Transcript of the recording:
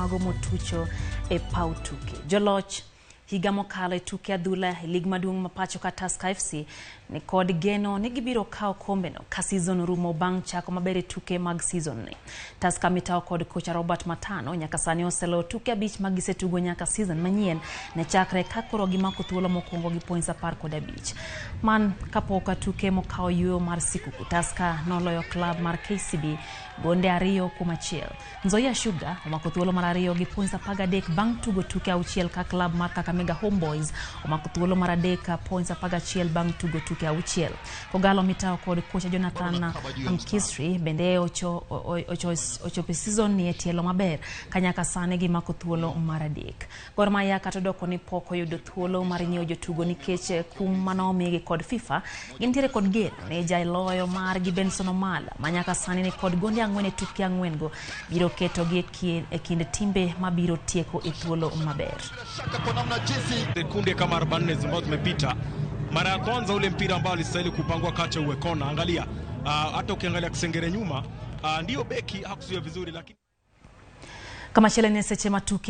mago motucho e paw tuke. Joloch higa mokalo e tuke adhula e lig maduong' ma pacho ka Tusker FC ni kod geno ni gibiro kawo kombeno ka season rumo bang' chako maber e tuke mag season ni. Tusker mitawo kod kocha Robert Matano nyaka sani oseloyo tuke 5 ma gisetugo nyaka season manyien ne chakre ka koro gimako thuolo mokwongo gi points 15. Man kapok tuke mokawo yueyo mar sikuku, Tusker noloyo klab mar KCB gonde 2-1. Nzoia Sugar omako thuolo mar 2 gi points 13 bang' tugo tuke 6 ka klab mar Kakamega Homeboys omako thuolo mar 3 points 11 bang' tugo tuke 6. Kogalo mitawo kod kocha Jonathan Mkisri bende ochopo season ni e tielo maber ka nyaka sani gimako thuolo mar 3. Gor Mahia kata odoko ni pok oyudo thuolo mar nyiewo jotugo nikech kum manomigi kod FIFA, gintiere kod geno ni jaloyo margi Benson Omala ma nyaka sani ni kod gonde 4 e tuke 4 go biro ketogi e kind timbe mabiro tieko e thuolo maber. Sekunde kama 44 ambazo zimepita, mara ya kwanza ule mpira ambao alistahili kupangwa kacha uwe kona, angalia hata ukiangalia Kisengere nyuma, ndio beki hakuzuia vizuri lakini Kamachielo ne seche ma tuke